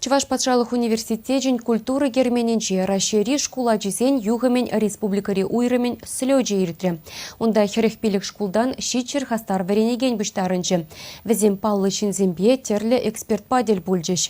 Чӑваш патшалӑх университечӗн культура керменӗнче Раҫҫейри шкул ачисен юхӑмӗн республикӑри уйрӑмӗн слечӗ иртрӗ. Унта 45 шкултан 700 хастар вӗренекен пуҫтарӑнчӗ. Вӗсем паллӑ ҫынсемпе, тӗрлӗ экспертпа тӗл пулчӗҫ.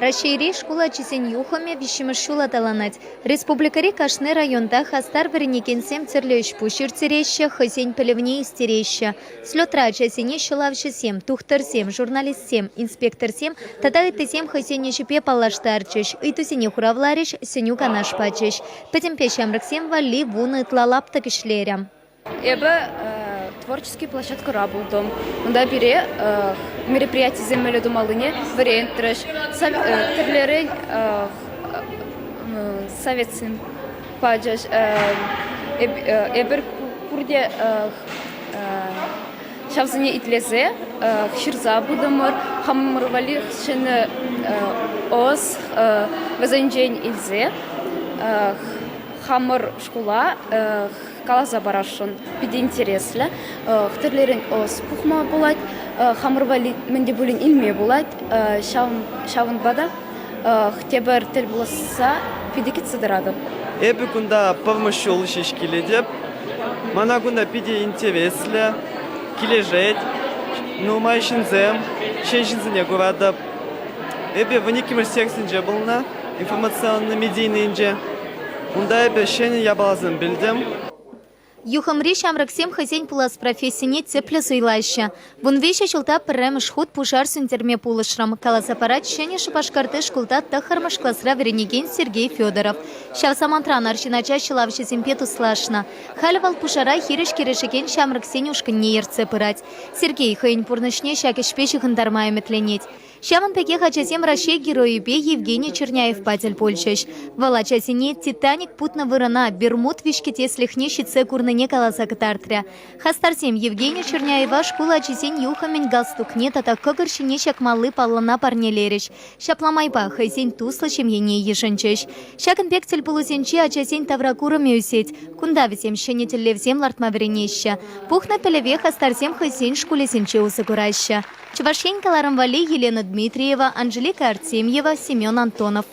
Раҫҫейри шкул ачисен юхӑмӗ виҫҫӗмӗш ҫул аталанать. Республикӑри кашни районта хастар вӗренекенсем тӗрлӗ ӗҫ-пуҫ ирттереҫҫӗ, хӑйсен пӗлӗвне ӳстереҫҫӗ. Слетра ачасене ҫӑлавҫӑсем, тухтӑрсем, журналистсем, инспекторсем тата ыттисем хӑйсен ӗҫӗпе паллаштарчӗҫ, ыйтусене хуравларӗҫ, сӗнӳ-канаш пачӗҫ. Пӗтӗмпе ҫамрӑксем валли вунӑ ытла лаптӑк ӗҫлерӗ. Эпӗ творческий площадкӑра пултӑм. Унта пире мероприятисем мӗнле тумаллине вӗрентрӗҫ. Тӗрлӗрен советсем пачӗҫ. Эпир пурте ҫавсене итлесе ҫырса пытӑмӑр. Хамӑр валли ҫӗнӗ ӑс вӗсенчен илсе хамӑр шкула каласа парасшӑн. Питӗ интереслӗ. Тӗрлӗрен ӑс пухма пулать, хамӑр валли мӗн те пулин илме пулать. Ҫавӑнпа та тепӗр тӗл пуласса питӗ кӗтсе тӑратӑп. Эпӗ кунта пӗрмӗш ҫул ҫеҫ килетӗп. Мана кунта питӗ интереслӗ, килӗшет. Нумай ҫынсем, ҫӗн ҫынсене куратӑп. Эпӗ 12-мӗш секцинче пулнӑ, информационно-медийнӑйӗнче. Унта эпӗ ҫӗнӗ япаласем пӗлтӗм. Юхӑмри ҫамрӑксем хӑйсен пулас профессине тӗплӗ суйлаҫҫӗ. 13 ҫулта пӗрремӗш хут пушар сӳнтерме пулӑшрӑм, каласа парать Ҫӗнӗ Шупашкарти шкулта тӑххӑрмӗш класра вӗренекен Сергей Федоров. Ҫав самантран арҫын ача ҫӑлавҫӑсемпе туслашнӑ. Халӗ вӑл пушара хирӗҫ кӗрешекен ҫамрӑксен ушкӑнне ертсе пырать. Сергей хӑйӗн пурнӑҫне ҫак ӗҫпе ҫыхӑнтарма ӗмӗтленет. Ҫавӑн пекех ачасем Раҫҫей Геройӗпе Евгений Черняевпа тӗл пулчӗҫ. Вӑл ачасене «Титаник» путнӑ вырӑна Бермуд виҫкӗтеслӗхне ҫитсе курнине каласа кӑтартрӗ. Хастарсем Евгений Черняева шкул ачисен юхӑмӗн галстукне тата кӑкӑр ҫине ҫакмалли паллӑна парнелерӗҫ. Ҫапла майпа хӑйсен туслӑ ҫемйине йышӑнчӗҫ. Ҫакӑн пек тӗлпулусенче ачасен тавракурӑмӗ ӳсет. Кунта вӗсем ҫӗнӗ тӗллевсем лартма вӗренеҫҫӗ. Пухнӑ пӗлӗве хастарсем хӑйсен шкулӗсенче усӑ кураҫҫӗ. Чӑваш Ен кӑларӑм валли Елена Дмитриева, Анжелика Артемьева, Семен Антонов.